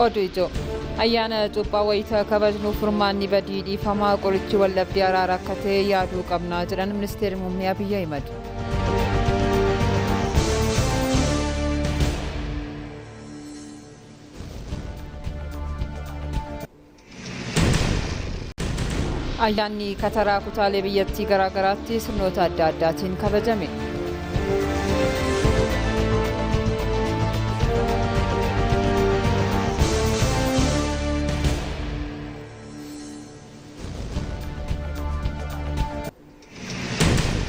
Oduu ijoo ayyaana cuuphaa wayita kabajnu furmaanni badii dhiifamaa qorichi wallabdee araara akka ta'e yaaduu qabnaa jedhan ministeerri muummee Abiyyi Ahimad. Ayyaanni Kataraa kutaalee biyyattii garaagaraatti sirnoota adda addaatiin kabajame.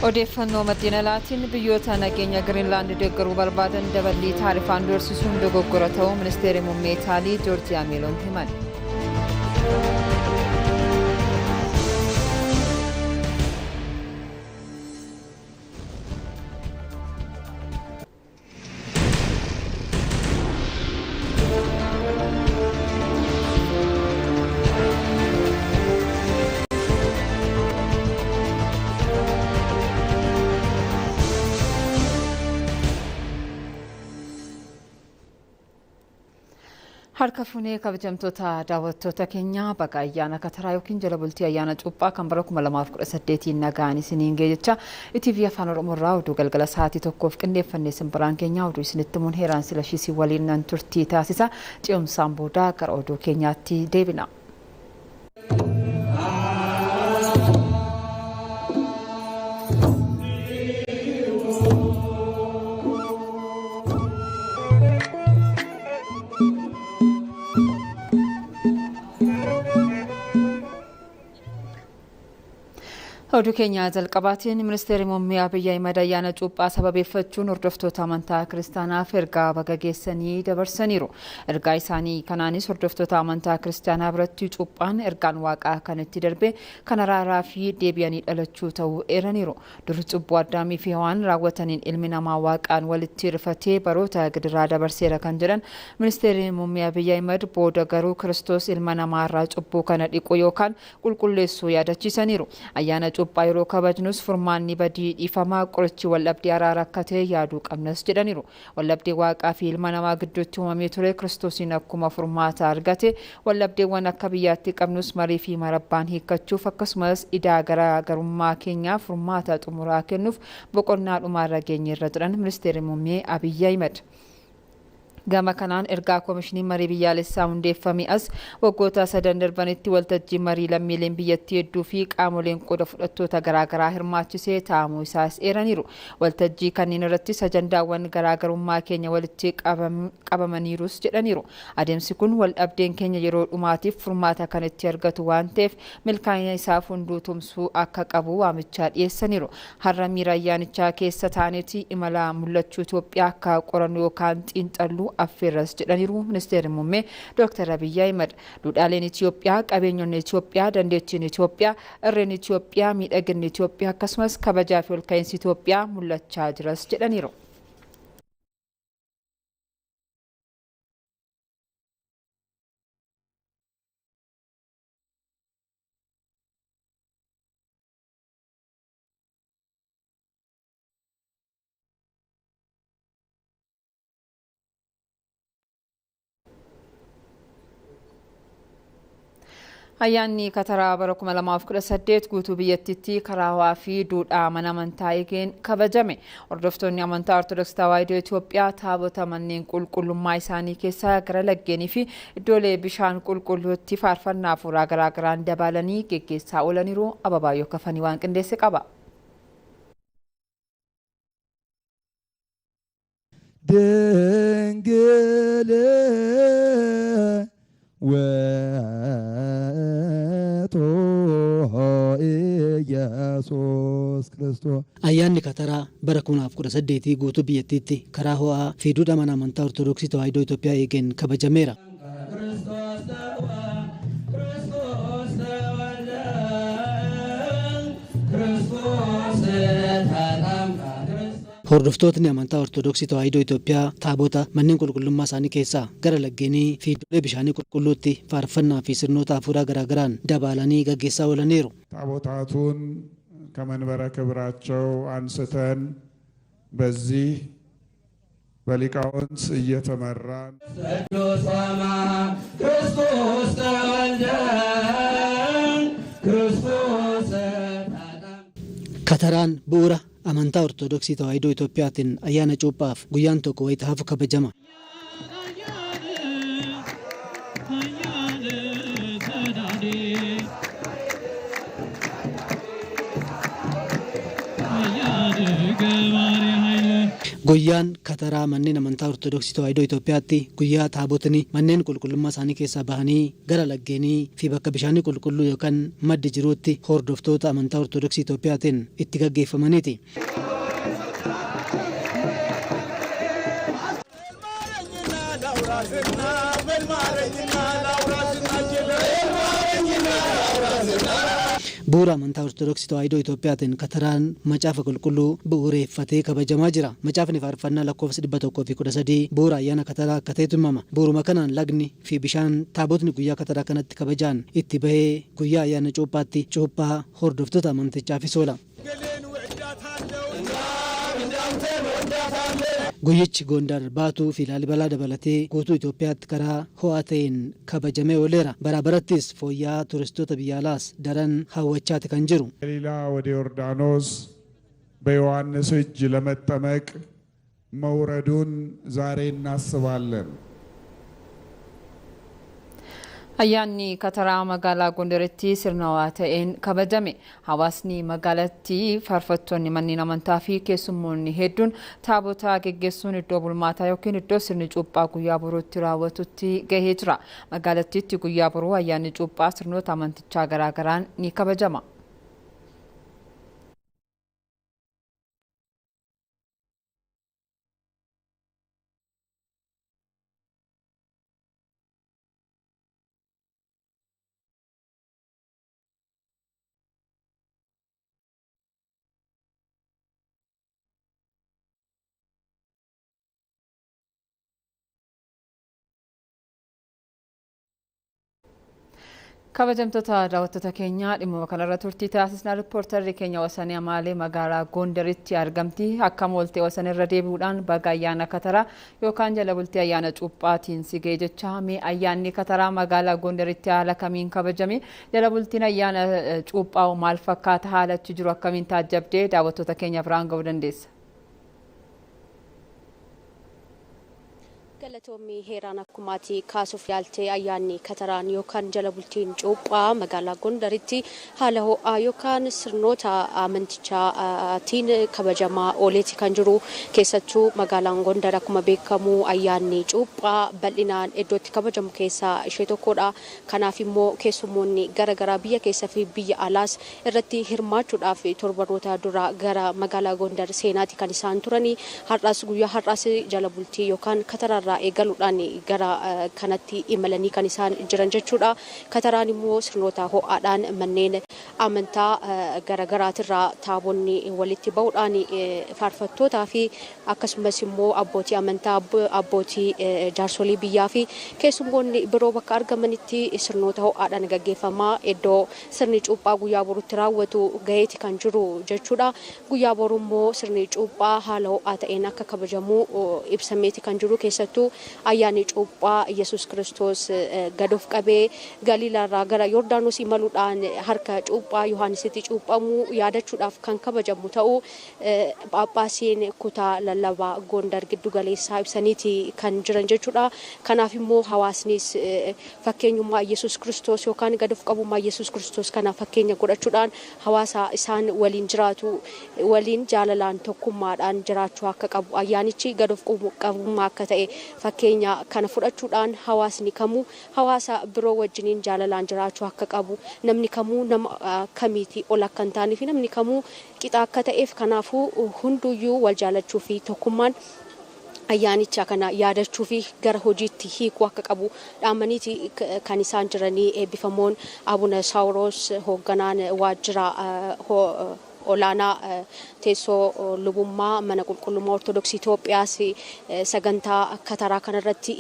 Odeeffannoo maddeen alaatiin biyyoota nageenya Giriinlaand deeggaruu barbaadan daballii taarifaan doorsisuun dogoggora ta'uu ministeerri muummee Itaalii Joorjiyaa Meeloon himan. Harka fuunee kabajamtoota daawwattoota keenyaa baga ayyaana Kataraa yookiin jala bultii ayyaana cuuphaa kan bara 2018 nagaan isiniin ga'e jecha ETV Afaan Oromoo irraa oduu galgala sa'aatii 1f qindeeffannee simbiraan keenya oduu isinitti himuun Heeraan Silashiisii waliin nan turtii taasisa. Ce'umsaan booda gara oduu keenyaatti deebina. Oduu keenya jalqabaatiin ministeerri muummee Abiyyi Ahimad ayyaana cuuphaa sababeeffachuun hordoftoota amantaa kiristaanaaf ergaa baga geessanii dabarsaniiru. Ergaa isaanii kanaanis hordoftoota amantaa kiristaanaa biratti cuuphaan ergaan waaqaa kan itti darbe kan araaraa fi deebi'anii dhalachuu ta'uu eeraniiru. Dur cubbuu Addaamii fi Hewaan raawwataniin ilmi namaa waaqaan walitti rifatee baroota gidiraa dabarseera kan jedhan ministeerri muummee Abiyyi Ahimad booda garuu Kiristoos ilma namaarraa cubbuu kana dhiqu yookaan qulqulleessuu yaadachiisaniiru. Ayyaana cuuphaa yeroo kabajnus furmaanni badii dhiifamaa qorichi waldhabdee araara akka ta'e yaaduu qabnas jedhaniiru. Waldhabdee waaqaa fi ilma namaa gidduutti uumamee ture Kiristoosiin akkuma furmaata argate waldhabdeewwan akka biyyaatti qabnus marii fi marabbaan hiikkachuuf akkasumas idaa garaagarummaa keenyaa furmaata xumuraa kennuuf boqonnaa dhumaarra geenyeerra jedhan ministeerri muummee Abiyyi Ahimad. Gama kanaan ergaa Komishinii Marii Biyyaalessaa hundeeffame as waggoota sadan darbanitti waltajjii marii lammiileen biyyattii hedduu fi qaamoleen qooda fudhattoota garaagaraa hirmaachisee taa'amuu isaas eeraniiru. Waltajjii kanneen irrattis ajandaawwan garaagarummaa keenya walitti qabamaniirus jedhaniiru. Adeemsi kun waldhabdeen keenya yeroo dhumaatiif furmaata kan itti argatu waan ta'eef milkaa'ina isaaf hunduu tumsuu akka qabu waamichaa dhiyeessaniiru. Har'a miira ayyaanichaa keessa taaneeti imala mul'achuu Itoophiyaa akka qorannu yookaan xiinxallu affeerras jedhaniiru ministeerri muummee Dr. Abiyyi Ahimad. Duudhaaleen Itoophiyaa, qabeenyonni Itoophiyaa, dandeettiin Itoophiyaa, irreen Itoophiyaa, miidhaginni Itoophiyaa akkasumas kabajaa fi olka'iinsi Itoophiyaa mul'achaa jiras jedhaniiru. Ayyaanni Kataraa bara 2018 guutuu biyyattiitti karaa ho'aa fi duudhaa mana amantaa eegeen kabajame. Hordoftoonni amantaa Ortodoksii Tawaahidoo Itoophiyaa taabota manneen qulqullummaa isaanii keessaa gara laggeenii fi iddoolee bishaan qulqulluutti faarfannaa hafuuraa garaagaraan dabalanii geggeessaa oolaniiru. Ababaayyoo Kafanii waan qindeesse qaba. ድንግል ውእቱ ኢየሱስ ክርስቶስ Ayyaanni Kataraa bara 2018 guutuu biyyattiitti karaa ho'aa fi duudhaa mana amantaa Ortodoksii Tawaahidoo Itoophiyaa eegeen kabajameera. Hordoftootni amantaa Ortodoksii Tawaahidoo Itoophiyaa taabota manneen qulqullummaa isaanii keessaa gara laggeenii fi iddoolee bishaanii qulqulluutti faarfannaa fi sirnoota hafuuraa garaagaraan dabalanii gaggeessaa oolaniiru. ታቦታቱን ከመንበረ ክብራቸው አንስተን በዚህ በሊቃውንት እየተመራን Kataraan bu'uura amantaa Ortodoksii Tawaahidoo Itoophiyaatiin ayyaana cuuphaaf guyyaan tokko wayita hafu kabajama. Guyyaan Kataraa manneen amantaa Ortodoksii Tawaahidoo Itoophiyaatti guyyaa taabotni manneen qulqullummaa isaanii keessaa bahanii gara laggeenii fi bakka bishaanii qulqulluu yookaan maddi jiruutti hordoftoota amantaa Ortodoksii Itoophiyaatiin itti gaggeeffamaniiti. Bu'uura amantaa Ortodoksii Tawaahidoo Itoophiyaatiin Kataraan macaafa qulqulluu bu'uureeffatee kabajamaa jira. Macaafni faarfannaa lakkoofsa 113 bu'uura ayyaana Kataraa akka ta'etu himama. Bu'uuruma kanaan lagni fi bishaan taabotni guyyaa Kataraa kanatti kabajaan itti bahee guyyaa ayyaana cuuphaatti cuuphaa hordoftoota amantichaafis oola. Guyyichi Gondar Baatuu fi Laalibalaa dabalatee guutuu Itoophiyaatti karaa ho'aa ta'een kabajamee ooleera. Baraa barattis fooyya'aa turistoota biyya alaas daran hawwachaati kan jiru. ገሊላ ወደ ዮርዳኖስ በዮሐንስ እጅ ለመጠመቅ መውረዱን ዛሬ እናስባለን። Ayyaanni Kataraa magaalaa Gondaritti sirnawaa ta'een kabajame. Hawaasni magaalattii, faarfattoonni manneen amantaa fi keessummoonni hedduun taabota geggeessuun iddoo bulmaataa yookiin iddoo sirni cuuphaa guyyaa boruutti raawwatutti gahee jira. Magaalattiitti guyyaa boruu ayyaanni cuuphaa sirnoota amantichaa garaagaraan ni kabajama. Kabajamtoota daawwattoota keenyaa, dhimma kanarra turtii taasisnaa riippoortarri keenya Wasanee Amaalee magaalaa Gondaritti argamti. Akkam ooltee Wasan? Irra deebi'uudhaan baga ayyaana Kataraa yookaan jala bultii ayyaana cuuphaatiin si ga'e jecha, mee ayyaanni Kataraa magaalaa Gondaritti haala kamiin kabajame? Jala bultiin ayyaana cuuphaa maal fakkaata? Haala achi jiru akkamiin taajjabdee daawwattoota keenya biraan ga'uu dandeessa? Galatoomii Heeraan, akkumaati kaasuuf yaaltee ayyaanni Kataraan yookaan jala bultiin cuuphaa magaalaa Gondaritti haala ho'aa yookaan sirnoota amantichaatiin kabajamaa ooleeti kan jiru. Keessattuu magaalaan Gondar akkuma beekamu ayyaanni cuuphaa bal'inaan iddootti kabajamu keessaa ishee tokkodha. Kanaaf immoo keessummoonni garaagaraa biyya keessaa fi biyya alaas irratti hirmaachuudhaaf torbanoota dura gara magaalaa Gondar seenaati kan isaan turanii. Har'as, guyyaa har'aas jala bultii yookaan Kataraarraa eegaluudhaan gara kanatti imalanii kan isaan jiran jechuudha. Kataraan immoo sirnoota ho'aadhaan manneen amantaa garaagaraatirraa taabonni walitti ba'uudhaan faarfattootaa fi akkasumas immoo abbootii amantaa, abbootii jaarsolii biyyaa fi keessummoonni biroo bakka argamanitti sirnoota ho'aadhaan gaggeeffamaa iddoo sirni cuuphaa guyyaa boruutti raawwatu gaheeti kan jiru jechuudha. Guyyaa boruu immoo sirni cuuphaa haala ho'aa ta'een akka kabajamu ibsameeti kan jiru. Keessattuu ayyaanni cuuphaa Yesuus Kiristoos gad of qabee Galiilaarraa gara Yordaanos imaluudhaan harka cuuphaa Yohaanisitti cuuphamuu yaadachuudhaaf kan kabajamu ta'uu Phaaphaasiin kutaa lallabaa Gondar giddu galeessaa ibsaniiti kan jiran jechuudha. Kanaaf immoo hawaasnis fakkeenyummaa Yesuus Kiristoos yookaan gad of qabummaa Yesuus Kiristoos kana fakkeenya godhachuudhaan hawaasa isaan waliin jiraatu waliin jaalalaan tokkummaadhaan jiraachuu akka qabu, ayyaanichi gad of qabummaa akka ta'e fakkeenya kana fudhachuudhaan hawaasni kamuu hawaasa biroo wajjiniin jaalalaan jiraachuu akka qabu, namni kamuu nama kamiitii ol akka hin taanee fi namni kamuu qixa akka ta'eef, kanaafuu hunduyyuu wal jaalachuu fi tokkummaan ayyaanicha kana yaadachuu fi gara hojiitti hiikuu akka qabu dhaamaniiti kan isaan jiranii. Eebbifamoon Abuna Saawuroos, hoogganaan waajjira olaanaa Teessoo lubummaa mana qulqullummaa Ortodoksii Itoophiyaas sagantaa kataraa kanarratti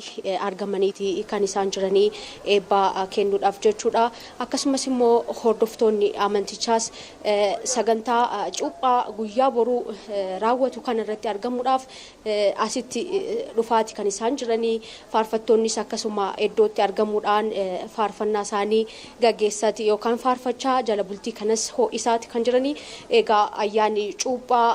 argamaniiti kan isaan jiranii eebba kennuudhaaf jechuudha. Akkasumas immoo hordoftoonni amantichaas sagantaa cuuphaa guyyaa boruu raawwatu kanarratti argamuudhaaf asitti dhufaati kan isaan jiranii. Faarfattoonnis akkasuma iddootti argamuudhaan faarfannaa isaanii gaggeessati yookaan faarfachaa jala bultii kanas ho'isaati kan jiranii. Egaa ayyaanni cuuphaa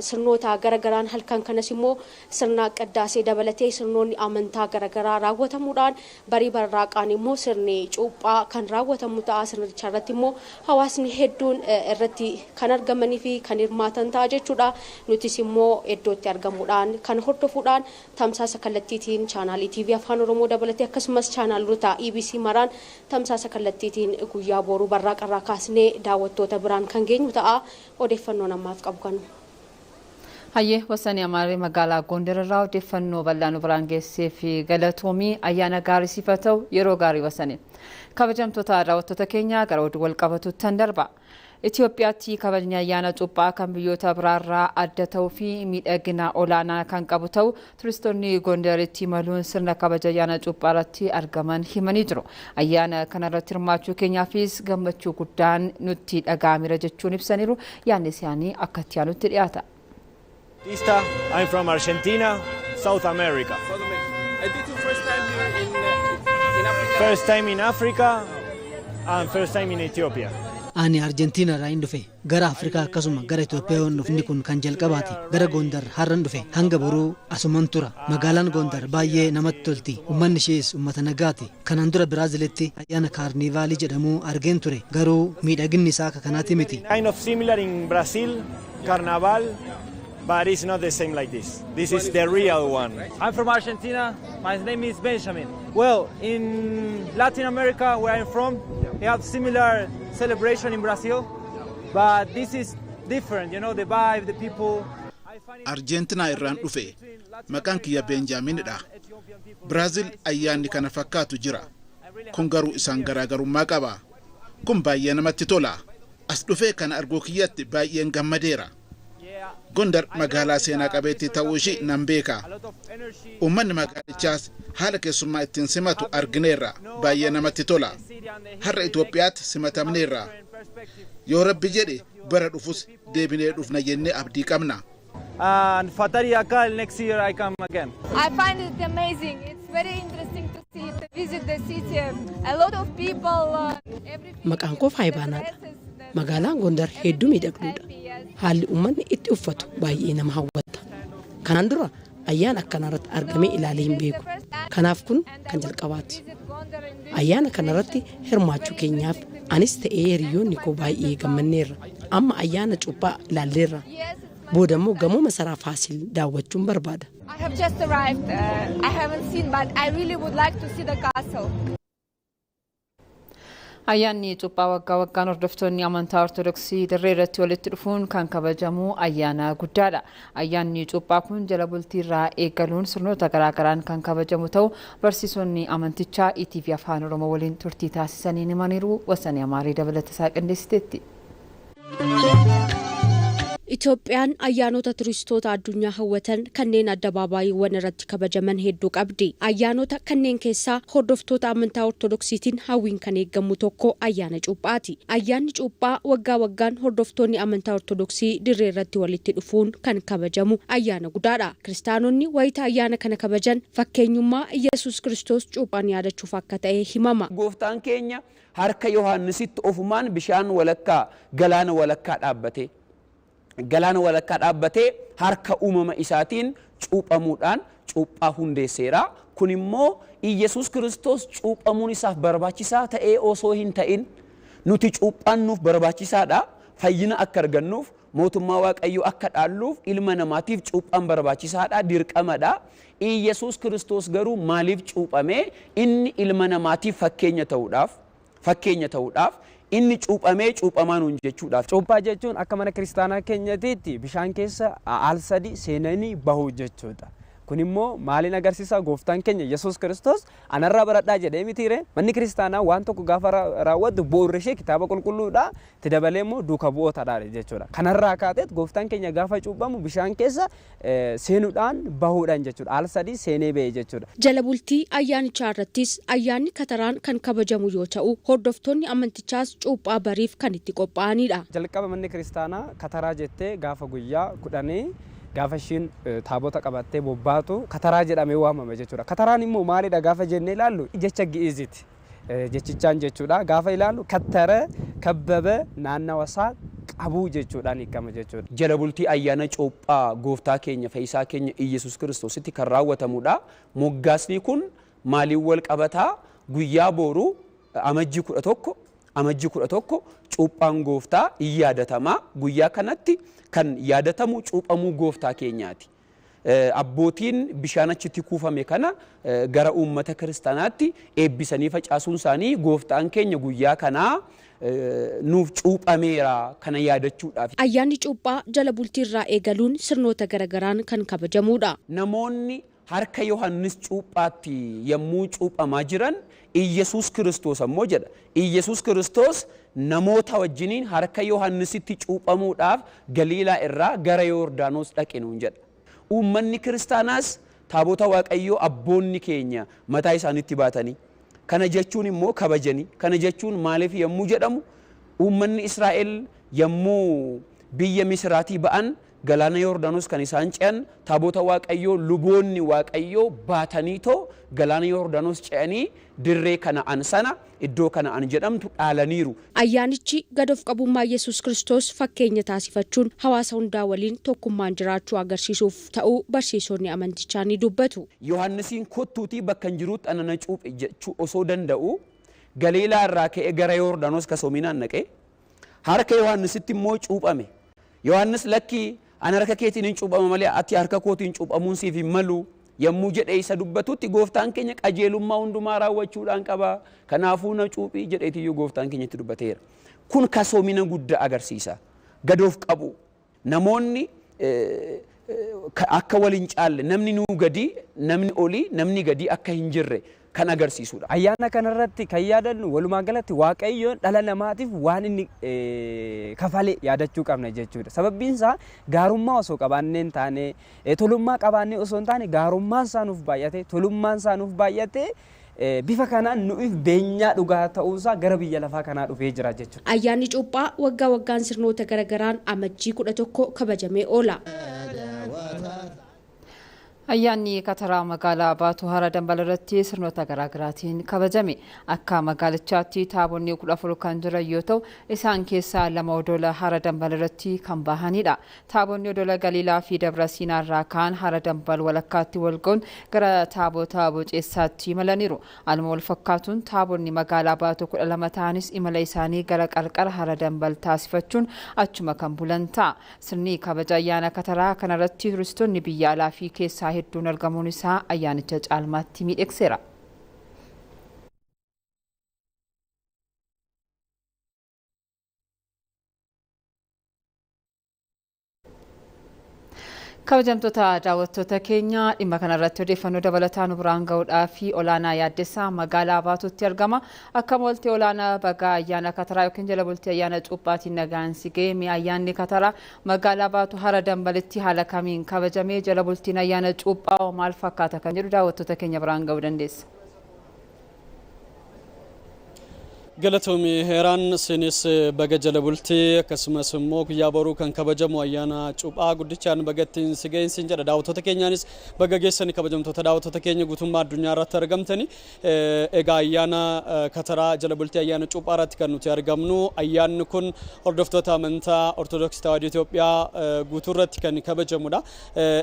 sirnoota garagaraan halkan kanas immoo sirna qaddaasee dabalatee sirnoonni amantaa garagaraa raawwatamuudhaan barii barraaqaan immoo sirni cuuphaa kan raawwatamu ta'a. Sirnicha irratti immoo hawaasni hedduun irratti kan argamanii fi kan hirmaatan ta'a jechuudha. Nutis immoo iddootti argamuudhaan kan hordofuudhaan tamsaasa kallattiitiin chaanaalii TV Afaan Oromoo dabalatee akkasumas chaanaalota EBC maraan tamsaasa kallattiitiin guyyaa boruu barraaqarraa kaasnee daawwattoota biraan kan geenyu ta'a. Odeeffannoo namaaf qabu kanu. Hayyee, Wasanii Amaaree magaalaa Gondar irraa odeeffannoo bal'aa nu biraan geessee fi galatoomii. Ayyaana gaarii siif haa ta'u, yeroo gaarii, Wasanii. Kabajamtoota daawwattoota keenya, gara oduu wal qabatuuttan darba. Itoophiyaatti kabajni ayyaana cuuphaa kan biyyoota biraarraa adda ta'uu fi miidhagina olaanaa kan qabu ta'u turistoonni Gondaritti imaluun sirna kabaja ayyaana cuuphaa irratti argaman himanii jiru. Ayyaana kanarratti hirmaachuu keenyaafis gammachuu guddaan nutti dhaga'ameera jechuun ibsaniiru. Yaadni isaanii akka itti aanutti dhiyaata. Batista. I'm from Argentina, South America. South America. And this is first time here in Africa? First time in Africa and first time in Ethiopia. Ani Arjentiinaarraa hin dhufe. Gara Afrikaa akkasuma gara Itoophiyaa yoon dhufni kun kan jalqabaati. Gara Gondar har'an dhufe. Hanga boruu asuman tura. Magaalaan Gondar baay'ee namatti tolti. Uummanni ishees uummata nagaati. Kanaan dura Biraazilitti ayyaana kaarnivaalii jedhamu argeen ture. Garuu miidhaginni isaa akka kanaati miti. Kind of similar in Brazil, Carnaval, but it's not the same like this. This is the real one. I'm from Argentina. My name is Benjamin. Well, in Latin America, where I'm from, we have similar celebration in Brazil, but this is different. The vibe, the people. Arjeentinaa irraan dhufe. Maqaan kiyya Beenjaaminidha. Biraazil ayyaanni kana fakkaatu jira. Kun garuu isaan garaagarummaa qaba. Kun baay'ee namatti tola. As dhufee kana arguu kiyyatti baay'een gammadeera. Gondar magaalaa seenaa qabeettii ta'uu ishii nan beeka. Uummanni magaalichaas haala keessummaa ittiin simatu argineerra. Baay'ee namatti tola. Har'a Itoophiyaatti simatamneerra. Yoo Rabbi jedhe bara dhufus deebinee dhufna jennee abdii qabna. And Fatari Akal, next year I come again. I find it amazing. It's very interesting to see, to visit the city. A lot of people. Everything. Maqaan koo Faayibaanaadha. Magaalaan Gondar hedduu miidhagduudha. Haalli uummanni itti uffatu baay'ee nama hawwata. Kanaan dura ayyaana akkanarratti argamee ilaalee hin beeku. Kanaaf kun kan jalqabaati. Ayyaana kanarratti hirmaachuu keenyaaf anis ta'ee hiriyoonni koo baay'ee gammanneerra. Amma ayyaana cuuphaa ilaalleerra. Booda immoo gamoo masaraa Faasil daawwachuun barbaada. I have just arrived. I haven't seen, but I really would like to see the castle. Ayyaanni cuuphaa waggaa waggaan hordoftoonni amantaa Ortodoksii dirree irratti walitti dhufuun kan kabajamu ayyaana guddaadha. Ayyaanni cuuphaa kun jala bultii irraa eegaluun sirnoota garaagaraan kan kabajamu ta'u barsiisonni amantichaa ETV Afaan Oromoo waliin turtii taasisanii himaniiru. Wasanii Amaarii dabalata isaa qindeessiteetti. Itoophiyaan ayyaanota turistoota addunyaa hawwatan kanneen addabaabaayyiiwwan irratti kabajaman hedduu qabdi. Ayyaanota kanneen keessaa hordoftoota amantaa Ortodoksiitiin hawwiin kan eeggamu tokko ayyaana cuuphaati. Ayyaanni cuuphaa waggaa waggaan hordoftoonni amantaa Ortodoksii dirree irratti walitti dhufuun kan kabajamu ayyaana guddaadha. Kiristaanonni wayita ayyaana kana kabajan fakkeenyummaa Iyyasuus Kiristoos cuuphaan yaadachuuf akka ta'e himama. Gooftaan keenya harka Yohaannisitti ofumaan bishaan walakkaa, galaana walakkaa dhaabbate. Galaana walakkaa dhaabbatee harka uumama isaatiin cuuphamuudhaan cuuphaa hundeesseera. Kun immoo Iyyasuus Kiristoos cuuphamuun isaaf barbaachisaa ta'ee osoo hin ta'in nuti cuuphaan nuuf barbaachisaadha. Fayyina akka argannuuf, mootummaa Waaqayyoo akka dhaalluuf ilma namaatiif cuuphaan barbaachisaadha, dirqamadha. Iyyasuus Kiristoos garuu maaliif cuuphamee? Inni ilma namaatiif fakkeenya ta'uudhaaf inni cuuphamee, cuuphamaa nuun jechuudhaaf. Cuuphaa jechuun akka mana kiristaanaa keenyatiitti bishaan keessa al sadi seenanii bahu jechuudha. Kun immoo maaliin agarsiisa? Gooftaan keenya Yesuus Kiristoos anarraa baradhaa jedhee mitiire. Manni kiristaanaa waan tokko gaafa raawwattu bu'uurri ishee kitaaba qulqulluudha. Itti dabalee immoo duuka bu'ootadha jechuudha. Kanarraa kaateet gooftaan keenya gaafa cuuphamu bishaan keessa seenuudhaan bahuudhaan jechuudha. Al sadii seenee ba'e jechuudha. Jala bultii ayyaanichaa irrattis ayyaanni kataraan kan kabajamu yoo ta'u, hordoftoonni amantichaas cuuphaa bariif kan itti qophaa'anidha. Jalqaba manni kiristaanaa kataraa jettee gaafa guyyaa 10 gaafa ishiin taabota qabattee bobbaatu kataraa jedhamee waamama jechuudha. Kataraan immoo maalidha gaafa jennee ilaallu jecha Gi'iziiti. Jechichaan jechuudha. Gaafa ilaallu kattara, kabbaba, naannawa isaa qabuu jechuudhaan hiikama jechuudha. Jala bultii ayyaana cuuphaa gooftaa keenya fayyisaa keenya Iyyasuus Kiristoositti kan raawwatamudha. Moggaasni kun maaliin wal qabataa? Guyyaa booruu amajjii 11 amajjii 11 cuuphaan gooftaa in yaadatama. Guyyaa kanatti kan yaadatamu cuuphamuu gooftaa keenyaati. Abbootiin bishaan achitti kuufame kana gara uummata kiristaanaatti eebbisanii facaasuun isaanii gooftaan keenya guyyaa kanaa nuuf cuuphameera kana yaadachuudhaaf. Ayyaanni cuuphaa jala bultiirraa eegaluun sirnoota garagaraan kan kabajamudha. Namoonni harka Yohaannis cuuphaatti yommuu cuuphamaa jiran Iyyasuus Kiristoos ammoo jedha. Iyyasuus Kiristoos namoota wajjiniin harka Yohaannisitti cuuphamuudhaaf Galiilaa irraa gara Yoordaanos dhaqe nuun jedha. Uummanni kiristaanaas taabota Waaqayyoo abboonni keenya mataa isaaniitti baatanii, kana jechuun immoo kabajanii, kana jechuun maaliif yommuu jedhamu uummanni Israa'el yommuu biyya Misiraatii ba'an galaana Yoordaanos kan isaan ce'an taabota Waaqayyoo luboonni Waaqayyoo baatanii too galaana Yoordaanos ce'anii dirree Kana'aan sana iddoo Kana'aan jedhamtu dhaalaniiru. Ayyaanichi gad of qabummaa Yesuus Kiristoos fakkeenya taasifachuun hawaasa hundaa waliin tokkummaan jiraachuu agarsiisuuf ta'uu barsiisonni amantichaa ni dubbatu. Yohaannisiin kottuutii bakka hin jirutti ana na cuuphe jechuu osoo danda'u Galiilaa irraa ka'ee gara Yoordaanos kasoominaan naqe harka Yohaannisitti immoo cuuphame. Yohaannis lakkii ana harka keetiin hin cuuphama malee ati harka kootiin cuuphamuun siif hin malu yommuu jedhee isa dubbatutti gooftaan keenya qajeelummaa hundumaa raawwachuudhaan qaba. Kanaafuu na cuuphii jedheetiyyuu gooftaan keenya itti dubbateera. Kun kasoomina guddaa agarsiisa. Gad of qabu. Namoonni akka wal hin caalle, namni nuu gadi, namni olii, namni gadi akka hin jirre kan agarsiisudha. Ayyaana kanarratti kan yaadannu walumaa galatti Waaqayyoon dhala namaatiif waan inni kafale yaadachuu qabna jechuudha. Sababbiin isaa gaarummaa osoo qabaannee hin taane, tolummaa qabaannee osoo hin taane gaarummaan isaa nuuf baay'ate, tolummaan isaa nuuf baay'ate, bifa kanaan nuuf beenyaa dhugaa ta'uusaa gara biyya lafaa kanaa dhufee jira jechuudha. Ayyaanni cuuphaa waggaa waggaan sirnoota garagaraan amajjii 11 kabajamee oola. Ayyaanni kataraa magaalaa Baatuu Hara Dambal irratti sirnoota garaagaraatiin kabajame. Akka magaalichaatti taabonni 14 kan jiran yoo ta'u, isaan keessaa 2 odola Hara Dambal irratti kan bahanidha. Taabonni odola Galiilaa fi Dabra Siinaa irraa ka'an Hara Dambal walakkaatti wal ga'uun gara taabota Boceessaatti imalaniiru. Haaluma wal fakkaatuun taabonni magaalaa Baatuu 12 ta'anis imala isaanii gara qarqara Hara Dambal taasifachuun achuma kan bulan ta'a. Sirni kabaja ayyaana kataraa kanarratti turistoonni biyya alaa fi keessaa hedduun argamuun isaa ayyaanicha caalmaatti miidhagseera. Kabajamtoota daawwattoota keenya dhimma kanarratti odeeffannoo dabalataa nu biraan ga'uudhaaf Olaanaa Yaaddessaa magaalaa Baatuutti argama. Akkam oolte Olaanaa, baga ayyaana kataraa yookiin jala bultii ayyaana cuuphaatiin nagaan si ga'e. Mee ayyaanni kataraa magaalaa Baatuu Hara Dambalitti haala kamiin kabajamee, jala bultiin ayyaana cuuphaa maal fakkaata kan jedhu daawwattoota keenya biraan ga'uu dandeessa. Galatoomii Heeraan, isinis baga jala bultii akkasumas immoo guyyaa boruu kan kabajamu ayyaana cuuphaa guddichaan bagattiin si ga'insiin jedha. Daawwattoota keenyaanis baga geessanii kabajamtoota daawwattoota keenya guutummaa addunyaa irratti argamtani. Egaa ayyaana kataraa jala bultii ayyaana cuuphaa irratti kan nuti argamnu, ayyaanni kun hordoftoota amantaa Ortodoksii Tawaahidoo Itoophiyaa guutuu irratti kan kabajamudha.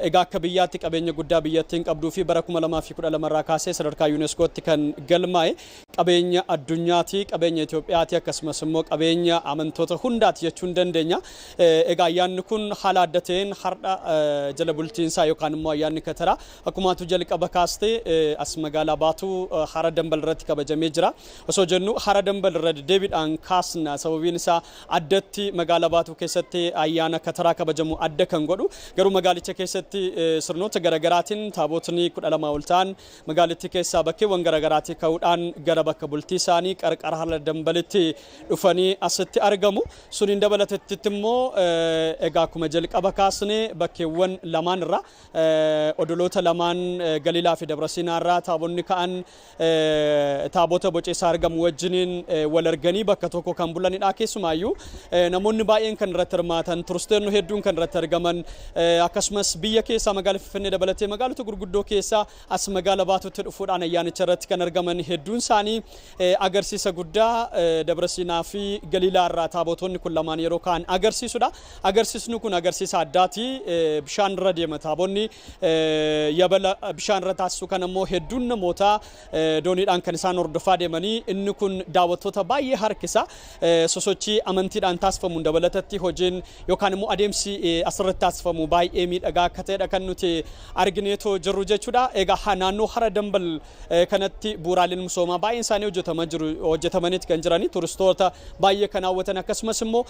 Egaa akka biyyaatti qabeenya guddaa biyyattiin qabduu fi bara 2012 irraa kaasee sadarkaa yuuneeskootti kan galmaa'e qabeenya addunyaati. qabeenya Itoophiyaati akkasumas immoo qabeenya amantoota hundaati jechuun dandeenya. Egaa ayyaanni kun haala adda ta'een har'a jala bultiinsaa yookaan immoo ayyaanni Kataraa akkumaatu jalqaba kaastee as magaalaa Baatuu Hara Dambal irratti kabajamee jira. Osoo jennu Hara Dambal irra deddeebiidhaan kaasna, sababiin isaa addatti magaalaa Baatuu keessatti ayyaana Kataraa kabajamu adda kan godhu garuu magaalicha keessatti sirnoota garaagaraatiin taabotni 12 ol ta'an magaalittii keessaa bakkeewwan garaagaraatii ka'uudhaan gara bakka bultii isaanii qarqara Hara Dambalitti dhufanii asitti argamu. Suniin dabalatetti immoo egaa akkuma jalqaba kaasne bakkeewwan lamaan irraa, odoloota lamaan Galiilaa fi Dabra Siinaa irraa taabonni ka'an taabota boceessaa argamu wajjiniin wal arganii bakka tokko kan bulanidha. Keessumaayyuu namoonni baay'een kan irratti hirmaatan, turistoonni hedduun kan irratti argaman, akkasumas biyya keessaa magaalaa Finfinnee dabalatee magaalota gurguddoo keessaa as magaalaa Baatuutti dhufuudhaan ayyaanicha irratti kan argaman hedduun isaanii agarsiisa guddaa Dabra Siinaa fi Galiilaa irraa taabotonni kun lamaan yeroo ka'an agarsiisudha. Agarsiisni kun agarsiisa addaati. Bishaan irra deema taabonni, yabala bishaan irra taasisu kan ammoo hedduun namoota dooniidhaan kan isaan hordofaa deemanii, inni kun daawwattoota baay'ee harkisa. Sosochii amantiidhaan taasifamuun dabalatatti hojiin yookaan immoo adeemsi asirratti taasifamu baay'ee miidhagaa akka ta'edha kan nuti argineetoo jirru jechuudha. Egaa naannoo Hara Dambal kanatti bu'uuraaleen misoomaa baay'een isaanii hojjetamaa jiru, hojjetamaniiti kan jiranii turistoota baay'ee kan hawwatan, akkasumas immoo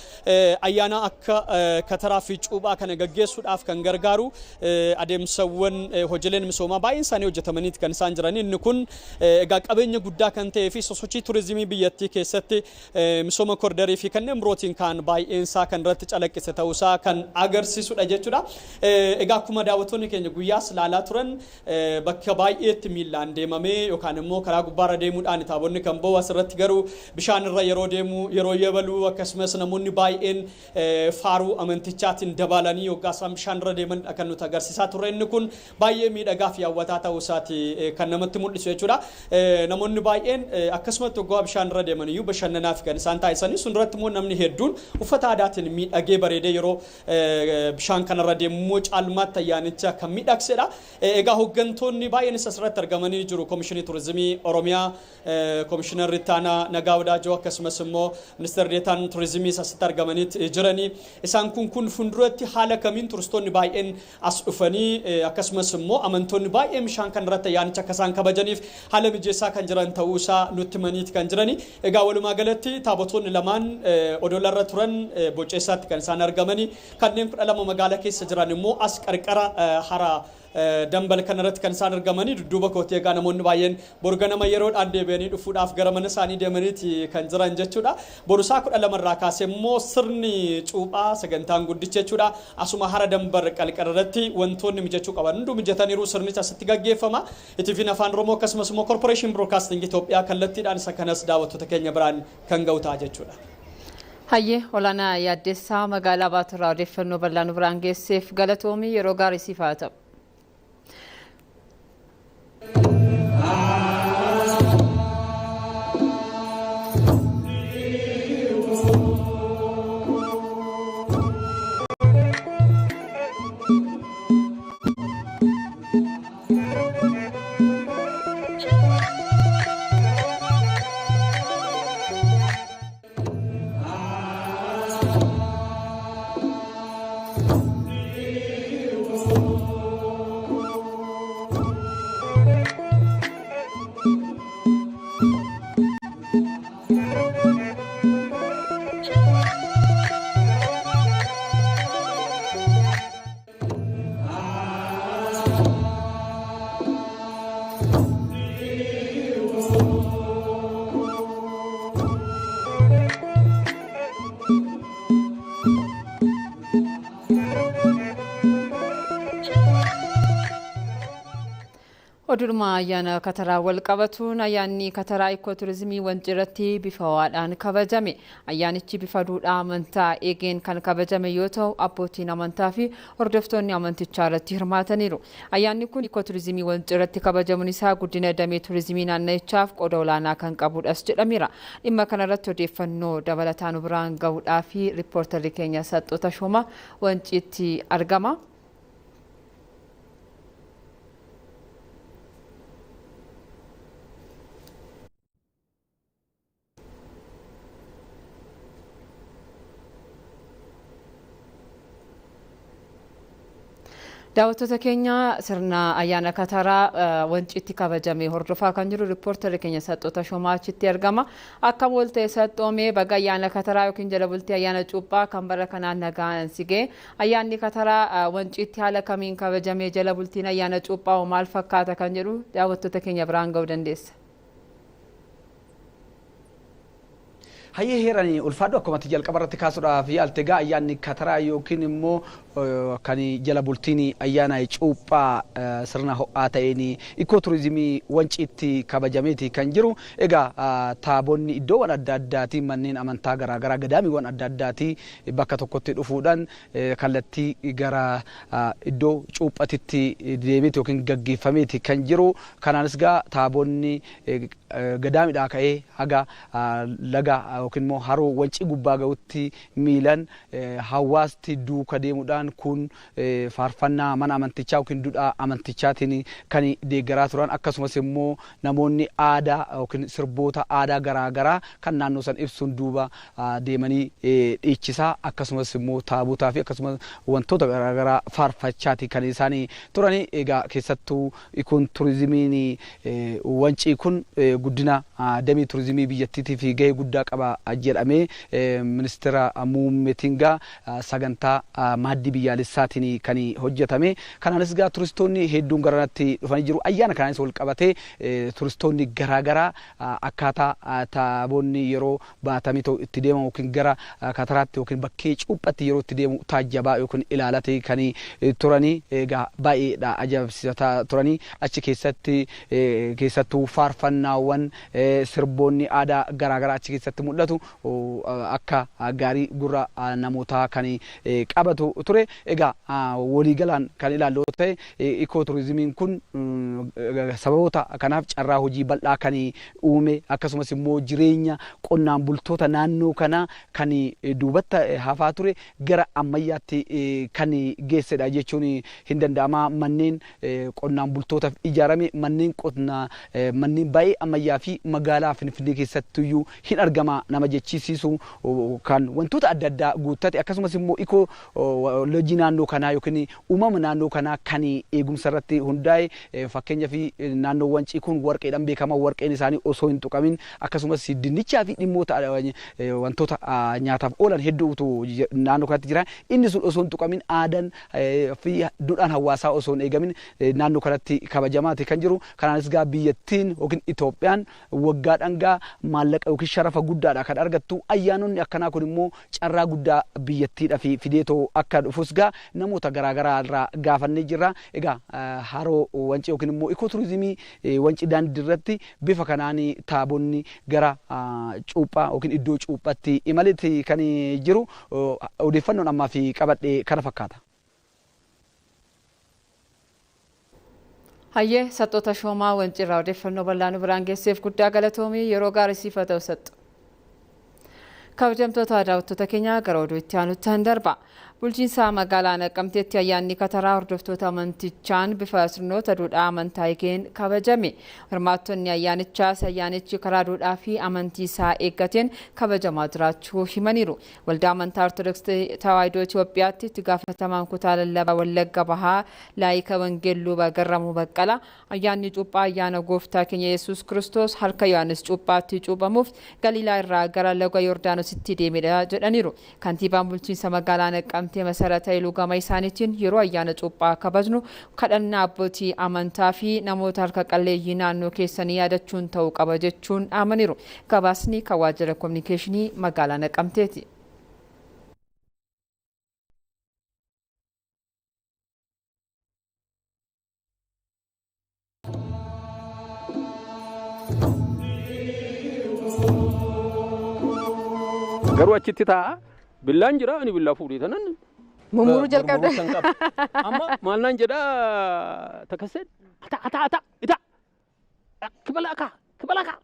ayyaana akka Kataraa fi Cuuphaa kana gaggeessuudhaaf kan gargaaru adeemsawwan hojiileen misoomaa baay'een isaanii hojjetamaniiti kan isaan jiranii. Inni kun egaa qabeenya guddaa kan ta'ee fi sosochii turizimii biyyattii keessatti misooma koriidarii fi kanneen birootiin kan baay'een isaa kan irratti calaqqise ta'uusaa kan agarsiisudha jechuudha. Egaa akkuma daawwattoonni keenya guyyaas ilaalaa turan, bakka baay'eetti miillaan deemamee yookaan immoo karaa gubbaarra deemuudhaan taabonni kan ba'u, asirratti garuu bishaan irra yeroo deemu, yeroo yabalu, akkasumas namoonni baay'een faaruu amantichaatiin dabalanii yoggaa isaan bishaan irra deeman kan nuti agarsiisaa turre. Inni kun baay'ee miidhagaa fi hawwataa ta'uu isaati kan namatti mul'isu jechuudha. Namoonni baay'een akkasumatti waggaa bishaan irra deeman iyyuu bashannanaaf kan isaan taasisanii, sun irratti immoo namni hedduun uffata aadaatiin miidhagee bareedee yeroo bishaan kanarra deemu immoo caalmaatti ayyaanicha kan miidhagsedha. Egaa hooggantoonni baay'eenis asirratti argamanii jiru. Koomishinii Turizimii Oromiyaa Koomishinarri Ittaanaa Nagaa Wadaajoo akkasumas immoo Ministeerri Deetaan Turizimiis asitti argamanii jiranii. Isaan kun fuulduratti haala kamiin turistoonni baay'een as dhufanii akkasumas immoo amantoonni baay'een bishaan kanarratti ayyaanicha akka isaan kabajaniif haala mijeessaa kan jiran ta'uu isaa nutti himaniiti kan jirani. Egaa walumaa galatti taabotoonni lamaan odolarra turan boceessaatti kan isaan argamanii, kanneen 12 magaalaa keessa jiran immoo as qarqara Hara Dambal kanarratti kan isaan argamanii. Dudduuba kootii egaa namoonni baay'een borganama yeroodhaan deebi'anii dhufuudhaaf gara mana isaanii deemaniiti kan jiran jechuudha. Borusaa 12 irraa kaasee immoo sirni cuuphaa sagantaan guddicha jechuudha. Asuma Hara Dambal qarqara irratti wantoonni mijachuu qaban hunduu mijataniiru, sirnicha asitti gaggeeffama. ETV'n Afaan Oromoo akkasumas immoo Korporeeshin Broadcasting Itoophiyaa kallattiidhaan isa kanas daawwattoota keenya biraan kan ga'u ta'a jechuudha. Hayyee, Olaanaa Yaaddeessaa magaalaa Baaturraa odeeffannoo bal'aa nu biraan geesseef galatoomii, yeroo gaarii siif haa ta'u. Oduudhuma ayyaana Kataraa wal qabatuun, ayyaanni Kataraa ikoo turizimii Wancii irratti bifa ho'aadhaan kabajame. Ayyaanichi bifa duudhaa amantaa eegeen kan kabajame yoo ta'u, abbootiin amantaa fi hordoftoonni amantichaa irratti hirmaataniiru. Ayyaanni kun ikoo turizimii Wancii irratti kabajamuun isaa guddina damee turizimii naannichaaf qooda olaanaa kan qabudhas jedhameera. Dhimma kanarratti odeeffannoo dabalataa nu biraan gahuudhaa fi riippoortarri keenya Saxxoota Shooma Wanciitti argama. Daawwattoota keenya, sirna ayyaana Kataraa Wanciitti kabajame hordofaa kan jiru riippoortarri keenya Saxxoota Shomaa achitti argama. Akkam oolte Saxxoomee? Baga ayyaana Kataraa yookiin jala bultii ayyaana Cuuphaa kan bara kanaan nagaan si ga'e. Ayyaanni Kataraa Wanciitti haala kamiin kabajame? Jala bultiin ayyaana Cuuphaa maal fakkaata kan jedhu daawwattoota keenya biraan ga'uu dandeessa. Hayyee heeranii, ulfaadhu. Akkumatti jalqaba irratti kaasuudhaaf yaalte, egaa ayyaanni Kataraa yookiin immoo kan jala bultiin ayyaana Cuuphaa sirna ho'aa ta'een ikoo turizimii Wanciitti kabajameeti kan jiru. Egaa taabonni iddoowwan adda addaatii, manneen amantaa garaagaraa, gadaamiiwwan adda addaatii bakka tokkotti dhufuudhaan kallattii gara iddoo cuuphatitti deemeeti yookiin gaggeeffameeti kan jiru. Kanaanis gaa taabonni gadaamidhaa ka'ee haga laga yookiin immoo haroo Wancii gubbaa ga'utti miilan hawaasti duuka deemuudhaan, kun faarfannaa mana amantichaa yookiin duudhaa amantichaatiin kan deeggaraa turan, akkasumas immoo namoonni aadaa yookiin sirboota aadaa garaagaraa kan naannoo san ibsuun duuba deemanii dhiichisaa, akkasumas immoo taabotaa fi akkasumas wantoota garaagaraa faarfachaati kan isaan turani. Egaa keessattuu kun turizimiin Wancii kun guddina damee turizimii biyyattiitiif gahee guddaa qaba jedhamee ministeera muummeetiin gaa sagantaa maaddii biyyaalessaatiin kan hojjetame. Kanaanis gaa turistoonni hedduun garanatti dhufanii jiru. Ayyaana kanaanis wal qabatee turistoonni garaagaraa akkaataa taaboonni yeroo baatamee itti deemamu yookiin gara Kataraatti yookiin bakkee cuuphatti yeroo itti deemu taajjabaa yookiin ilaalatee kan turanii, egaa baay'eedha ajaa'ibsiisaa turanii. Achi keessatti keessattuu faarfannaawwan, sirboonni aadaa garaagaraa achi keessatti mul'atu akka gaarii gurra namootaa kan qabatu ture. Egaa waliigalaan kan ilaallu ta'e, ikoo turizimiin kun sababoota kanaaf carraa hojii bal'aa kan uume, akkasumas immoo jireenya qonnaan bultoota naannoo kanaa kan duubatti hafaa ture gara ammayyaatti kan geessedha jechuun hin danda'ama. Manneen qonnaan bultootaaf ijaarame, manneen qonnaa, manneen baay'ee ammayyaa fi magaalaa Finfinnee keessattiyyuu hin argama nama jechisiisu kan wantoota adda addaa guuttate, akkasumas immoo ikoo loojii naannoo kanaa yookiin uumama naannoo kanaa kan eegumsa irratti hundaa'e. Fakkeenyaaf naannoo Wancii kun warqeedhaan beekama. Warqeen isaanii osoo hin tuqamin, akkasumas dinnichaa fi dhimmoota wantoota nyaataaf oolan hedduutu naannoo kanatti jira. Inni sun osoo hin tuqamin, aadaan fi duudhaan hawaasaa osoo hin eegamin naannoo kanatti kabajamaati kan jiru. Kanaanis gaa biyyattiin yookiin Itoophiyaan waggaadhaan gaa maallaqa yookiin sharafa guddaadha kan argattu. Ayyaanonni akkanaa kun immoo carraa guddaa biyyattiidhaaf fideetoo akka dhufus gaa namoota garaagaraa irraa gaafannee jirra. Egaa haroo Wancii yookiin immoo ikoo turizimii Wancii daandii irratti bifa kanaan taabonni gara cuuphaa yookiin iddoo cuuphaatti imaletti kan jiru. Odeeffannoon ammaa fi qabadhe kana fakkaata. Hayyee Saxxoota Shoomaa, Wanciirraa odeeffannoo bal'aa nu biraan geesseef guddaa galatoomii. Yeroo gaarii siif haa ta'u, Saxxu. Kabajamtoota daawwattoota keenya, gara oduu itti aanutti darba. Bulchiinsa magaalaa Naqamteetti ayyaanni Kataraa hordoftoota amantichaan bifa sirnoota duudhaa amantaa eegeen kabajame. Hirmaattonni ayyaanichaas ayyaanichi karaa duudhaa fi amantii isaa eeggateen kabajamaa jiraachuu himaniiru. Waldaa Amantaa Ortodoksii Tawaahidoo Itoophiyaatti itti gaafatamaan kutaa lallabaa Wallagga Bahaa Laayika Wangeelluu Garramuu Baqqalaa, ayyaanni Cuuphaa ayyaana gooftaa keenya Yesuus Kiristoos harka Yohaannis Cuuphaatti cuuphamuuf Galiilaa irraa gara laga Yordaanositti deemedha jedhaniiru. Kantiibaan bulchiinsa magaalaa Naqamtee Masarata Iluu gama isaaniitiin, yeroo ayyaana Cuuphaa kabajnu kadhannaa abbootii amantaa fi namoota harka qalleeyyii naannoo keessanii yaadachuun ta'uu qaba jechuun dhaamaniiru. Gabaasni kan waajjira kominikeeshinii magaalaa Naqamteeti. Garuu achitti taa'a, billaan jira, ani billaa fuudhee tanan. Mummuruu jalqabde. Amma maal naan jedha takasseen, ata ata ata ita kibala aka kibala aka.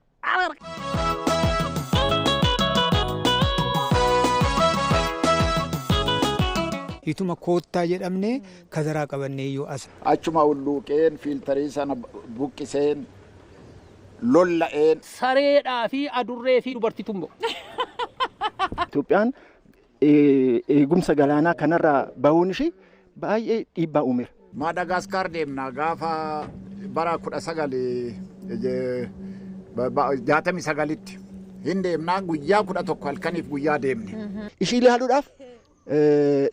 Ituma koottaa jedhamne kazaraa qabannee iyyuu as. Achuma hulluuqeen fiiltarii sana buqqiseen lolla'een. Sareedhaa fi adurree fi dubartii tumbo. Itoophiyaan eegumsa galaanaa kanarraa bahuun ishee baay'ee dhiibbaa uumeera. Maadagaskar deemna gaafa bara 1969tti hin deemnaa guyyaa 11 halkaniif guyyaa deemne. Ishii ilaaluudhaaf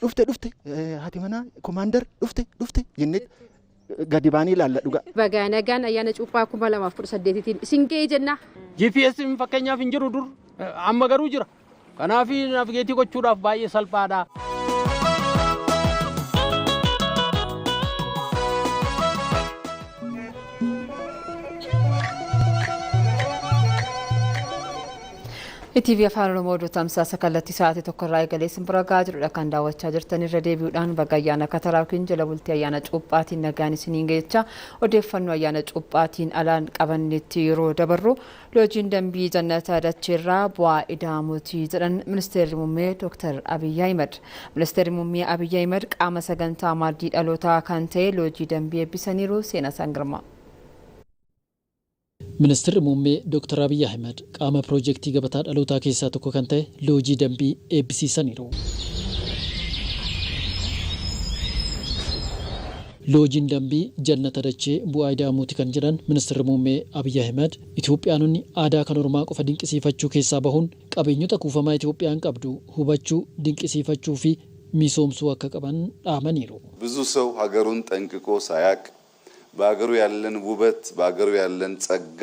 dhufte dhufte haati manaa komaander dhufte dhufte jennee gadi baanii ilaalla dhuga. Baga nagaan ayyaana cuuphaa 2018tiin isin ga'ee jenna. GPS fakkeenyaaf hin jiru dur amma garuu jira. Kanaaf naavigeetii gochuudhaaf baay'ee salphaadha. ETV Afaan Oromoo oduu tamsaasa kallattii sa'aatii tokkorraa eegalee isin bira gahaa jirudha kan daawwachaa jirtan irra deebi'uudhaan baga ayyaana kataraa yookiin jala bultii ayyaana cuuphaatiin nagaan isiniin geecha odeeffannoo ayyaana cuuphaatiin alaan qabannetti yeroo dabarru loojiin dambii jannata dacheerraa bu'aa ida'amuuti jedhan ministeerri muummee Dr. Abiyyi Ahimad. Ministeerri muummee Abiyyi Ahimad qaama sagantaa maaddii dhalootaa kan ta'e loojii dambii eebbisaniiru. Seenaa Sangirmaa. Ministeerri muummee Dr. Abiyyi Ahimad qaama piroojeektii gabataa dhalootaa keessaa tokko kan ta'e loojii dambii eebbisiisaniiru. Loojiin dambii jannata dachee bu'aa ida'amuuti kan jedhan ministeerri muummee Abiyyi Ahimad Itoophiyaanonni aadaa kan ormaa qofa dinqisiifachuu keessaa bahuun qabeenyota kuufamaa Itoophiyaan qabdu hubachuu, dinqisiifachuu fi misoomsuu akka qaban dhaamaniiru. ብዙ ሰው ሀገሩን ጠንቅቆ ሳያቅ በሀገሩ ያለን ውበት በሀገሩ ያለን ጸጋ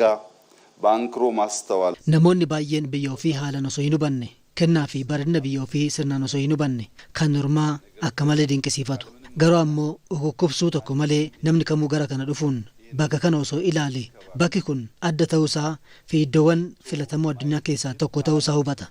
በአንክሮ ማስተዋል Namoonni baay'een biyya ofii haalaan osoo hin hubanne kennaa fi bareedina biyya ofii sirnaan osoo hin hubanne kan ormaa akka malee dinqisiifatu. Garuu ammoo ukukkubsuu tokko malee namni kamuu gara kana dhufuun bakka kana osoo ilaale bakki kun adda ta'uusaa fi iddoowwan filatamoo addunyaa keessaa tokko ta'uusaa hubata.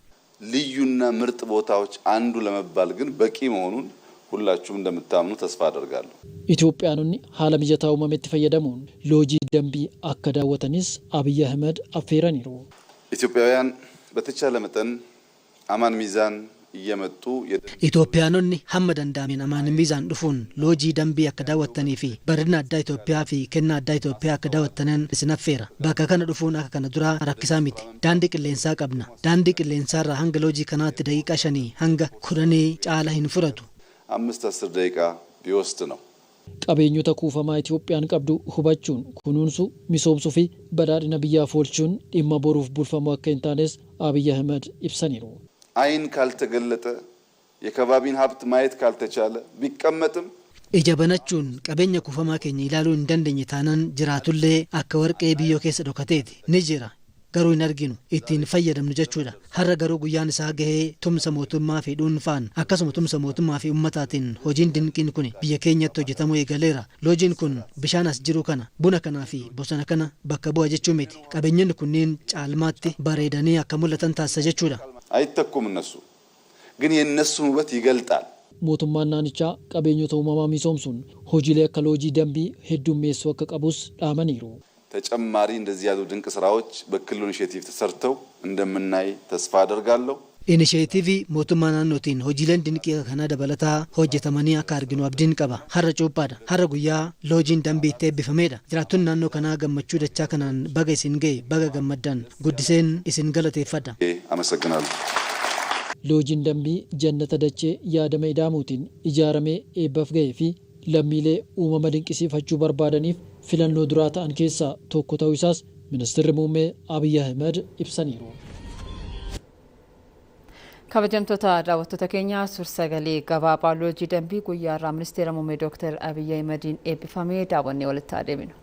ልዩና ምርጥ ቦታዎች አንዱ ለመባል ግን በቂ መሆኑን ሁላችሁም እንደምታምኑ ተስፋ አደርጋለሁ። Itoophiyaanonni haala mijataa uumametti fayyadamuun loojii dambii akka daawwatanis Abiyyi Ahimad affeeraniiru. ኢትዮጵያውያን በተቻለ መጠን አማን ሚዛን እየመጡ Itoophiyaanonni hamma danda'ameen amaan miizaan dhufuun loojii dambii akka daawwattanii fi bareedina addaa Itoophiyaa fi kennaa addaa Itoophiyaa akka daawwattanan isin affeera. Bakka kana dhufuun akka kana duraa rakkisaa miti. Daandii qilleensaa qabna. Daandii qilleensaarraa hanga loojii kanaatti daqiiqaa 5 hanga 10 caala hin fudhatu. 5 10 ደቂቃ ቢወስድ ነው። Qabeenyota kuufamaa Itoophiyaan qabdu hubachuun kunuunsuu, misoomsuu fi badhaadhina biyyaaf oolchuun dhimma boruuf bulfamu akka hin taanes Abiyyi Ahimad ibsaniiru. ዓይን ካልተገለጠ የከባቢን ሀብት ማየት ካልተቻለ ቢቀመጥም Ija banachuun qabeenya kuufamaa keenya ilaaluu hin dandeenye taanaan jiraatullee akka warqee biyyoo keessa dhokateeti ni jira. Garuu hin arginu ittiin fayyadamnu jechuudha. Har'a garuu guyyaan isaa gahee tumsa mootummaa fi dhuunfaan akkasuma tumsa mootummaa fi uummataatiin hojiin dinqiin kun biyya keenyatti hojjetamuu eegaleera. Loojiin kun bishaan as jiru kana buna kanaa fi bosona kana bakka bu'a jechuu miti. Qabeenyonni kunneen caalmaatti bareedanii akka mul'atan taasisa jechuudha. አይተኩም እነሱ ግን የእነሱን ውበት ይገልጣል። Mootummaan naannichaa qabeenyota uumamaa misoomsuun hojiilee akka loojii dambii heddummeessuu akka qabus dhaamaniiru. ተጨማሪ እንደዚህ ያሉ ድንቅ ስራዎች በክልሉ ኢኒሼቲቭ ተሰርተው እንደምናይ ተስፋ አደርጋለሁ። Inisheetivii mootummaa naannootiin hojiileen dinqii kanaa dabalataa hojjetamanii akka arginu abdiin qaba. Har'a cuuphaadha. Har'a guyyaa loojiin dambii itti eebbifamedha. Jiraattonni naannoo kanaa gammachuu dachaa kanaan baga isin ga'e baga gammaddan guddiseen isin galateeffadha. አመሰግናለሁ። Loojiin dambii jannata dachee yaadama ida'amuutiin ijaaramee eebbaaf ga'ee fi lammiilee uumama dinqisiifachuu barbaadaniif filannoo duraa ta'an keessaa tokko ta'uu isaas ministeerri muummee Abiyyi Ahimad ibsaniiru. Kabajamtoota daawwattoota keenyaa suur-sagalee gabaabaa loojii dambii guyyaa irraa ministeera muummee Dr. Abiyyi Ahimadiin eebbifamee daawwannee walitti adeeminu.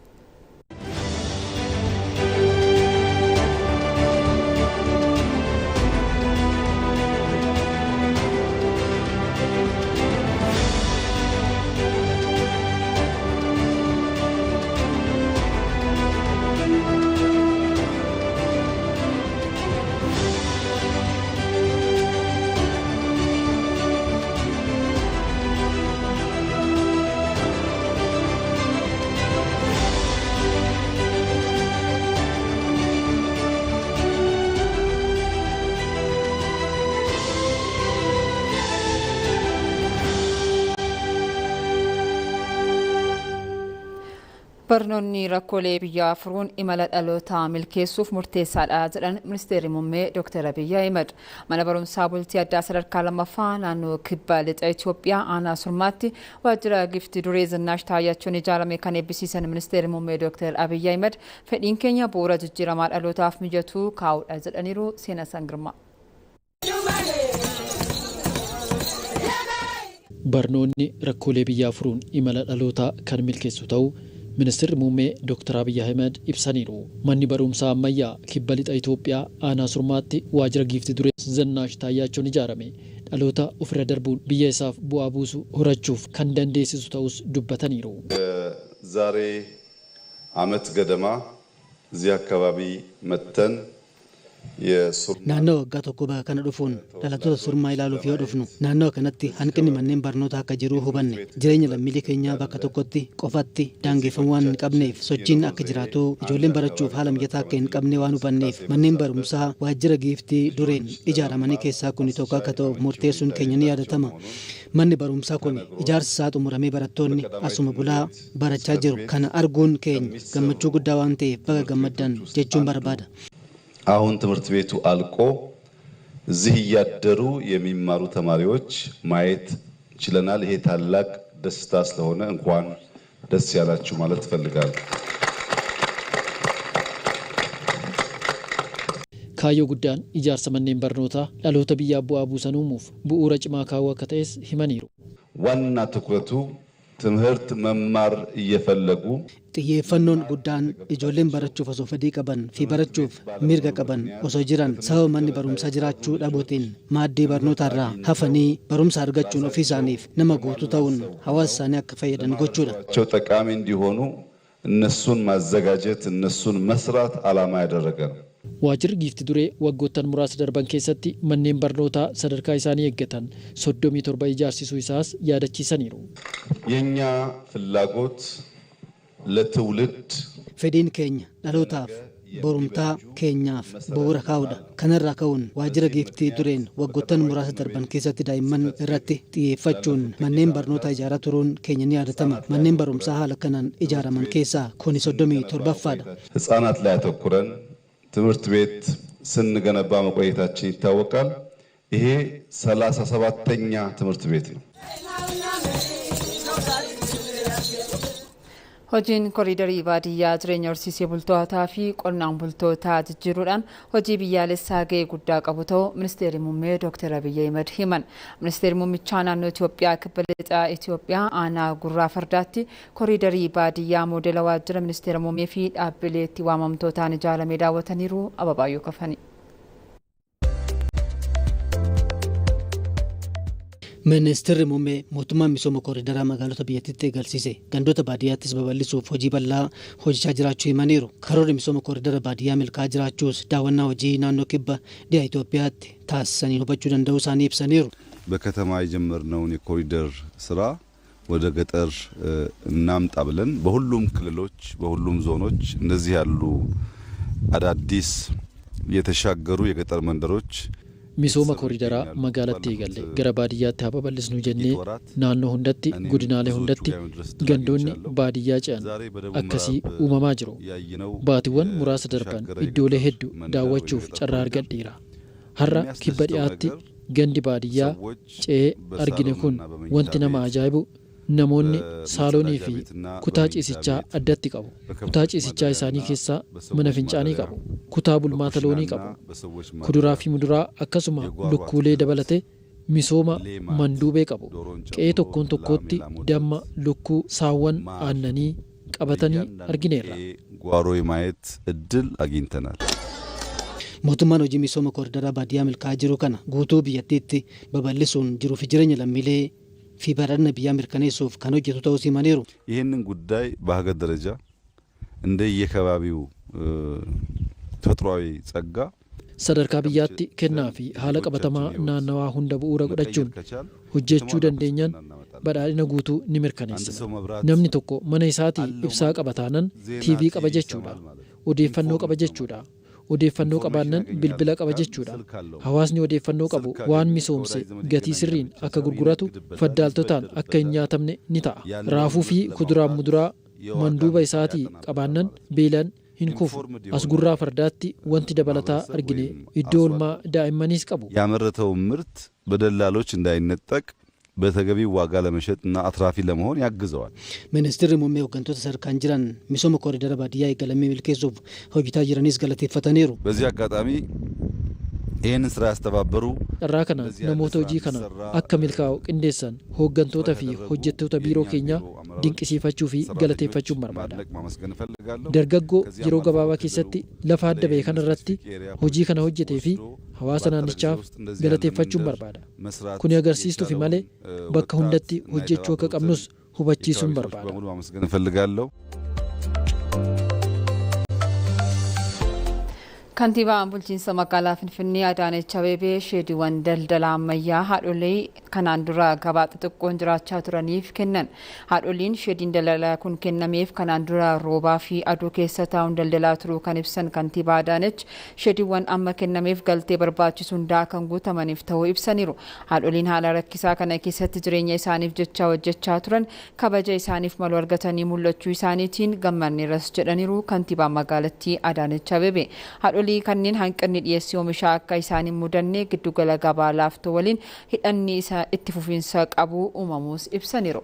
Barnoonni rakkoolee biyyaa furuun imala dhalootaa milkeessuuf murteessaadha jedhan Ministeerri Muummee Dr. Abiyyi Ahimad. Mana barumsaa bultii addaa sadarkaa lammaffaa naannoo Kibba Lixa Itoophiyaa aanaa Surmaatti waajjira gifti duree Zinnaash Taayyaachuun ijaarame kan eebbisiisan Ministeerri Muummee Dr. Abiyyi Ahimad fedhiin keenya bu'uura jijjiiramaa dhalootaaf mijatu kaa'uudha jedhaniiru. Seenaa Sangirmaa. Barnoonni rakkoolee biyyaa furuun imala dhalootaa kan milkeessu ta'uu Ministeerri Muummee Dr. Abiyyi Ahimad ibsaniiru. Manni barumsaa ammayyaa Kibba Lixa Itoophiyaa aanaa Surmaatti waajjira giifti duree Zinnaash Taayyaachuun ijaarame dhaloota ofirra darbuun biyya isaaf bu'aa buusu horachuuf kan dandeessisu ta'us dubbataniiru. ዛሬ ዓመት ገደማ እዚህ አካባቢ መጥተን Naannoo waggaa tokko bakka kana dhufuun dhalattoota Surmaa ilaaluuf yoo dhufnu naannoo kanatti hanqinni manneen barnootaa akka jiru hubanne. Jireenya lammiilee keenyaa bakka tokkotti qofatti daangeffamuu waan hin qabneef sochiin akka jiraatu, ijoolleen barachuuf haala mijataa akka hin qabne waan hubanneef manneen barumsaa waajjira giiftii dureen ijaaramanii keessaa kun tokko akka ta'uuf murteessuun keenya ni yaadatama. Manni barumsaa kun ijaarsi isaa xumuramee barattoonni asuma bulaa barachaa jiru. Kana arguun keenya gammachuu guddaa waan ta'eef baga gammaddan jechuun barbaada. አሁን ትምህርት ቤቱ አልቆ እዚህ እያደሩ የሚማሩ ተማሪዎች ማየት ችለናል። ይሄ ታላቅ ደስታ ስለሆነ እንኳን ደስ ያላችሁ ማለት እፈልጋለሁ። Kaayyoo guddaan ijaarsa manneen barnootaa dhaloota biyyaaf bu'aa buusan uumuuf bu'uura cimaa kaa'uu akka ta'es himaniiru. ዋና ትኩረቱ ትምህርት መማር እየፈለጉ Xiyyeeffannoon guddaan ijoolleen barachuuf osoo fedhii qaban fi barachuuf mirga qaban osoo jiran sababa manni barumsaa jiraachuu dhabuutiin maaddii barnootaarraa hafanii barumsa argachuun ofii isaaniif nama guutuu ta'uun hawaasa isaanii akka fayyadan gochuudha. ቸው ጠቃሚ እንዲሆኑ እነሱን ማዘጋጀት እነሱን መስራት ዓላማ ያደረገ ነው። Waajjirri giifti duree waggoottan muraasa darban keessatti manneen barnootaa sadarkaa isaanii eeggatan 37 ijaarsisuu isaas yaadachiisaniiru. የኛ ፍላጎት ለትውልድ Fedhiin keenya dhalootaaf borumtaa keenyaaf bu'uura kaa'uudha. Kanarraa ka'uun waajjira giiftii dureen waggoottan muraasa darban keessatti daa'imman irratti xiyyeeffachuun manneen barnootaa ijaaraa turuun keenya ni yaadatama. Manneen barumsaa haala kanaan ijaaraman keessaa kuni 37ffaadha. ህጻናት ላይ አተኩረን ትምህርት ቤት ስንገነባ መቆየታችን ይታወቃል። ይሄ 37ኛ ትምህርት ቤት ነው። Hojiin koriidarii baadiyyaa jireenya horsiisee bultootaa fi qonnaan bultootaa jijjiiruudhaan hojii biyyaalessaa gahee guddaa qabu ta'uu Ministeerri Muummee Dr. Abiyyi Ahimad himan. Ministeerri Muummichaa naannoo Itoophiyaa Kibba Lixaa Itoophiyaa aanaa Gurraa Fardaatti koriidarii baadiyyaa moodela waajjira Ministeera Muummee fi dhaabbilee itti waamamtootaan ijaaramee daawwataniiru. Ababaayyoo Kafani. Ministeerri Muummee mootummaan misooma kooriidaraa magaalota biyyattiitti eegalsiise gandoota baadiyyaattis babal'isuuf hojii bal'aa hojjechaa jiraachuu himaniiru. Karoorri misooma kooriidara baadiyyaa milkaa'aa jiraachuus daawwannaa hojii naannoo Kibba Dhiha Itoophiyaatti taasisaniin hubachuu danda'uu isaanii ibsaniiru. በከተማ የጀመርነውን የኮሪደር ስራ ወደ ገጠር እናምጣ ብለን በሁሉም ክልሎች በሁሉም ዞኖች እንደዚህ ያሉ አዳዲስ የተሻገሩ የገጠር መንደሮች Misooma kooriidaraa magaalatti eegalle gara baadiyyaatti haa babal'isnu jennee naannoo hundatti, godinaalee hundatti gandoonni baadiyyaa ce'an akkasii uumamaa jiru. Baatiiwwan muraasa darban iddoolee hedduu daawwachuuf carraa argadheera. Har'a Kibba Dhiyaatti gandi baadiyyaa ce'ee argine kun wanti nama ajaa'ibu namoonni saaloonii fi kutaa ciisichaa addatti qabu. Kutaa ciisichaa isaanii keessaa mana fincaanii qabu. Kutaa bulmaata loonii qabu. Kuduraa fi muduraa akkasuma lukkuulee dabalatee misooma manduubee qabu. Qe'ee tokkoon tokkootti damma, lukkuu, saawwan aannanii qabatanii argineerra. ጓሮ የማየት እድል አግኝተናል። Mootummaan hojii misooma kooriidaraa baadiyyaa milkaa'aa jiru kana guutuu biyyattiitti babal'isuun jiruu fi jireenya lammiilee fi badhaadhina biyyaa mirkaneessuuf kan hojjetu ta'uu himaniiru. ይህንን ጉዳይ በሀገር ደረጃ እንደየከባቢው ተፈጥሯዊ ጸጋ Sadarkaa biyyaatti kennaa fi haala qabatamaa naannawaa hunda bu'uura godhachuun hojjechuu dandeenyaan badhaadhina guutuu ni mirkaneessina. Namni tokko mana isaatii ibsaa qaba taanaan TV qaba jechuudha. Odeeffannoo qaba jechuudha. Odeeffannoo qabaannaan bilbila qaba jechuudha. Hawaasni odeeffannoo qabu waan misoomse gatii sirriin akka gurguratu faddaaltotaan akka hin nyaatamne ni ta'a. Raafuu fi kuduraan muduraa Manduuba isaatii qabaannan beelaan hin kufu. As gurraa fardaatti wanti dabalataa argine iddoo oolmaa daa'immaniis qabu. ያመረተውን ምርት በደላሎች እንዳይነጠቅ በተገቢው ዋጋ ለመሸጥና አትራፊ ለመሆን ያግዘዋል። Ministeerri muummee hooggantoota sadarkaan jiran misooma kooriidara baadiyyaa eegalamee milkeessuuf hojjetaa jiranis galateeffataniiru. በዚህ አጋጣሚ ይህንን ስራ ያስተባበሩ Carraa kana namoota hojii kana akka milkaa'u qindeessan hooggantoota fi hojjettoota biiroo keenyaa dinqisiifachuu fi galateeffachuun barbaada. ማመስገን እፈልጋለሁ። Dargaggoo yeroo gabaabaa keessatti lafa adda ba'e kanarratti hojii kana hojjetee fi hawaasa naannichaaf galateeffachuun barbaada. Kuni agarsiistuufi malee bakka hundatti hojjechuu akka qabnus hubachiisuun barbaada. በሙሉ ማመስገን እፈልጋለሁ። Kantiibaan bulchiinsa magaalaa Finfinnee Adaanech Abeebee sheediiwwan daldala ammayyaa haadholii kanaan dura gabaa xixiqqoon jiraachaa turaniif kennan. Haadholiin sheediin daldalaa kun kennameef kanaan dura roobaa fi aduu keessa taa'uun daldalaa turuu kan ibsan kantiibaa Adaanech sheediiwwan amma kennameef galtee barbaachisu hundaa kan guutamaniif ta'uu ibsaniiru. Haadholiin haala rakkisaa kana keessatti jireenya isaaniif jecha hojjechaa turan kabaja isaaniif malu argatanii mul'achuu isaaniitiin gammanneerras jedhaniiru kantiibaa magaalattii Adaanech Abeebee. Haadholii kanneen hanqinni dhiyeessii oomishaa akka isaan hin mudanne giddugala gabaa laaftoo waliin hidhanni isa itti fufiinsa qabu uumamuus ibsaniiru.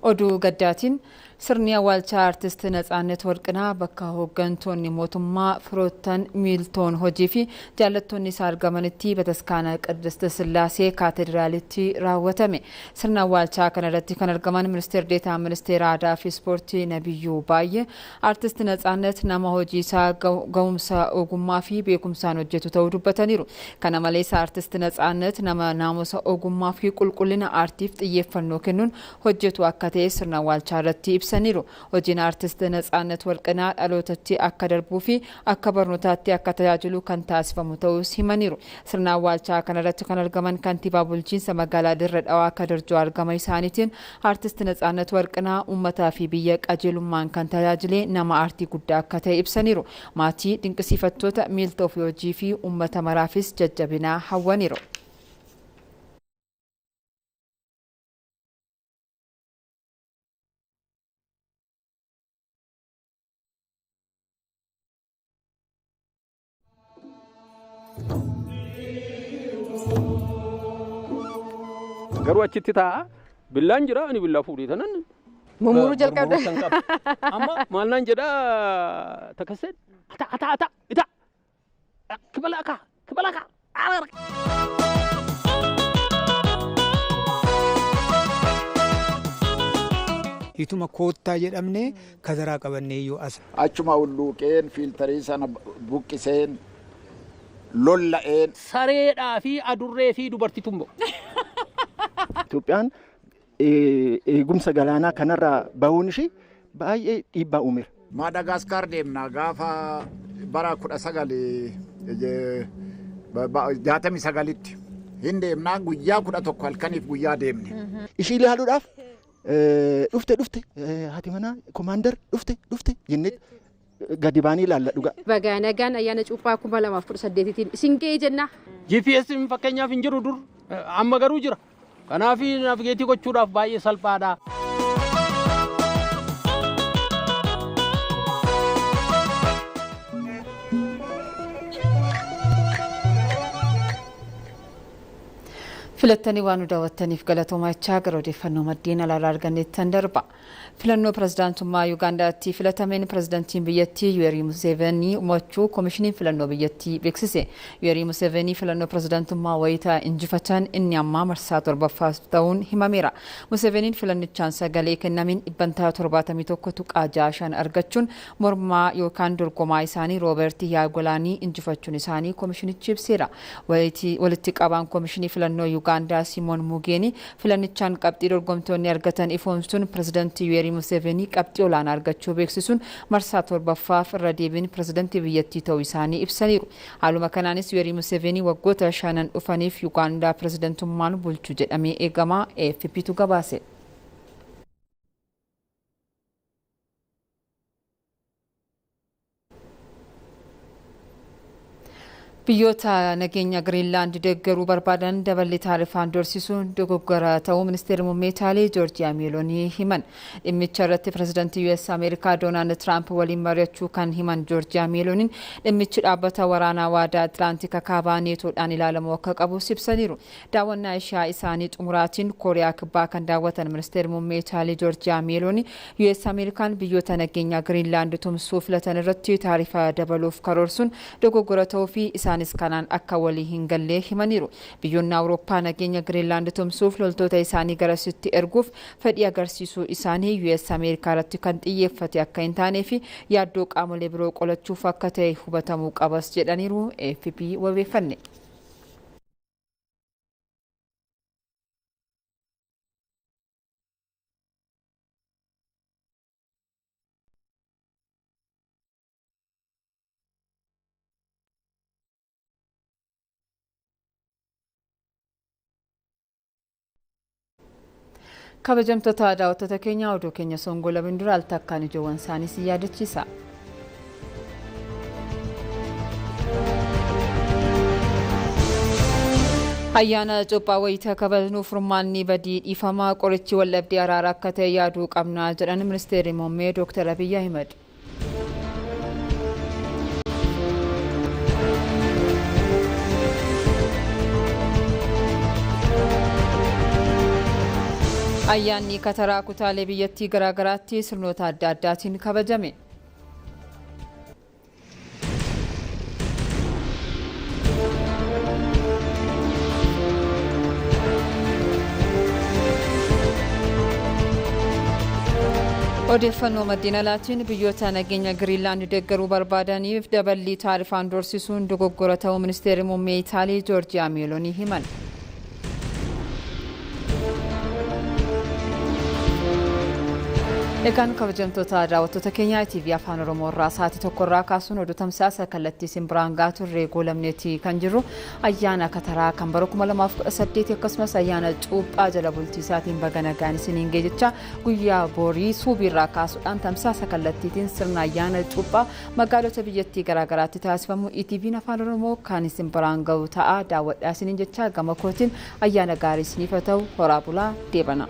Oduu gaddaatiin sirni awwaalchaa artist Natsaannat Warqinaa bakka hooggantoonni mootummaa firoottan miiltoon hojii fi jaallattoonni isaa argamanitti bataskaana Qidist Sillaasee Kaatedraalitti raawwatame. Sirna awwaalchaa kanarratti kan argaman ministeer deetaa ministeera aadaa fi ispoortii Nabiyyuu Baay'ee artist Natsaannat nama hojii isaa ga'umsa ogummaa fi beekumsaan hojjetu ta'uu dubbataniiru. Kana malees artist Natsaannat nama naamusa ogummaa fi qulqullina aartiif xiyyeeffannoo kennuun hojjetu akka ta'e sirna awwaalchaa irratti ibsaniiru. Hojiin artist Natsaannat Warqinaa dhalootatti akka darbuu fi akka barnootaatti akka tajaajilu kan taasifamu ta'us himaniiru. Sirna awwaalchaa kanarratti kan argaman kantiibaa bulchiinsa magaalaa Dirre Dhawaa Kadir Jawaar gama isaaniitiin artist Natsaannat Warqinaa uummataa fi biyya qajeelummaan kan tajaajile nama aartii guddaa akka ta'e ibsaniiru. Maatii dinqisiifattoota miiltoo fi hojii fi uummata maraafis jajjabinaa hawwaniiru. Garuu achitti taa'a billaan jira ani billaa fuudhee tanan. Mummuruu jalqabde. Amma maal naan jedhaa takasseen ata ata ata ita kibalaka kibalaka. Ituma koottaa jedhamne kazaraa qabannee iyyuu as. Achuma hulluuqeen fiiltarii sana buqqiseen lolla'een. Sareedhaa fi adurree fi dubartii tumbo. Itoophiyaan eegumsa galaanaa kanarraa bahuun ishee baay'ee dhiibbaa uumeera. Maadagaskar deemna gaafa bara 1969tti hin deemnaa guyyaa 11 halkaniif guyyaa deemne. Ishii ilaaluudhaaf dhufte dhufte haati manaa komaandar dhufte dhufte jennee gadi baanii ilaalla dhugaa. Baga nagaan ayyaana cuuphaa 2018tiin isin ga'ee jenna. GPS fakkeenyaaf hin jiru dur amma garuu jira. Kanaaf naavigeetii gochuudhaaf baay'ee salphaadha. Filattanii waan nu daawwattaniif galatoomachaa gara odeeffannoo maddeen alaarraa arganneettan darba. Filannoo pirezidaantummaa Yuugaandaatti filatameen pirezidaantiin biyyattii Yuwerii Museveni mo'achuu koomishiniin filannoo biyyattii beeksise. Yuwerii Museveni filannoo pirezidaantummaa wayitaa injifatan inni ammaa marsaa torbaffaa ta'uun himameera. Museveniin filannichaan sagalee kennamiin dhibbantaa 71.65 argachuun mormaa yookaan dorgomaa isaanii Rooberti Yaagolaanii injifachuun isaanii koomishinichi ibseera. Walitti qabaan koomishinii filannoo Yuugaandaa Simoon Mugeeni filannichaan qabxii dorgomtoonni argatan ifoomsuun pirezidaantii Yuwerii Museveni qabxii olaanaa argachuu beeksisuun marsaa torbaffaaf irra deebiin pirezidaantii biyyattii ta'uu isaanii ibsaniiru. Haaluma kanaanis Yuwerii Museveni waggoota shanan dhufaniif Yuugaandaa pirezidaantummaan bulchu jedhamee eegama. AFPtu gabaase. Biyyoota nageenya Giriinlaand deeggaruu barbaadan daballi taarifaan dorsisuun dogoggora ta'uu ministeerri muummee Itaalii Joorjiyaa Meeloonii himan. Dhimmicha irratti pirezidantii US Ameerikaa Doonaald Tiraamp waliin mari'achuu kan himan Joorjiyaa Meelooniin dhimmichi dhaabbata waraanaa waadaa Atlaantika kaabaa neetoodhaan ilaalamuu akka qabu ibsaniiru. Daawwannaa ishaa isaanii xumuraatiin Kooriyaa Kibbaa kan daawwatan ministeerri muummee Itaalii Joorjiyaa Meeloonii US Ameerikaan biyyoota nageenya Giriinlaand tumsuu filatan irratti taarifa dabaluuf karoorsuun dogoggora ta'uu fi isaanis kanaan akka walii hin galle himaniiru. Biyyoonni Awurooppaa nageenya Giriinlaand tumsuuf loltoota isaanii garasitti erguuf fedhii agarsiisuu isaanii US Ameerikaa irratti kan xiyyeeffate akka hin taanee fi yaaddoo qaamolee biroo qolachuuf akka ta'e hubatamuu qabas jedhaniiru. AFP wabeeffanne. Kabajamtoota daawwattoota keenya, oduu keenya songoo lameen dura al takkaan ijoowwan isaanii si yaadachiisa. Ayyaana Cuuphaa wayita kabajnu furmaanni badii dhiifamaa qorichi waldhabdee araara akka ta'e yaaduu qabna jedhan ministeerri muummee Dr. Abiyyi Ahimad. Ayyaanni Kataraa kutaalee biyyattii garaagaraatti sirnoota adda addaatiin kabajame. Odeeffannoo maddeen alaatiin biyyoota nageenya Giriinlaand deeggaruu barbaadaniif daballii taarifaan dorsisuun dogoggora ta'uu ministeerri muummee Itaalii Joorjiyaa Meeloonii himan. Egaan kabajamtoota daawwattoota keenya, ITV Afaan Oromoo irraa sa'aatii 1 irraa kaasuun oduu tamsaasa kallattii isin biraan gahaa turre goolamneeti kan jirru. Ayyaana Kataraa kan bara 2018 akkasumas ayyaana Cuuphaa jala bultii isaatiin baga nagaan isiniin ga'e jecha, guyyaa borii suubiirraa kaasuudhaan tamsaasa kallattiitiin sirna ayyaana Cuuphaa magaalota biyyattii garaagaraatti taasifamu ETV'n Afaan Oromoo kan isin biraan gahu ta'a. Daawwadhaa isiniin jecha, gama kootiin ayyaana gaarii isiniif haa ta'u, horaa bulaa, deebana.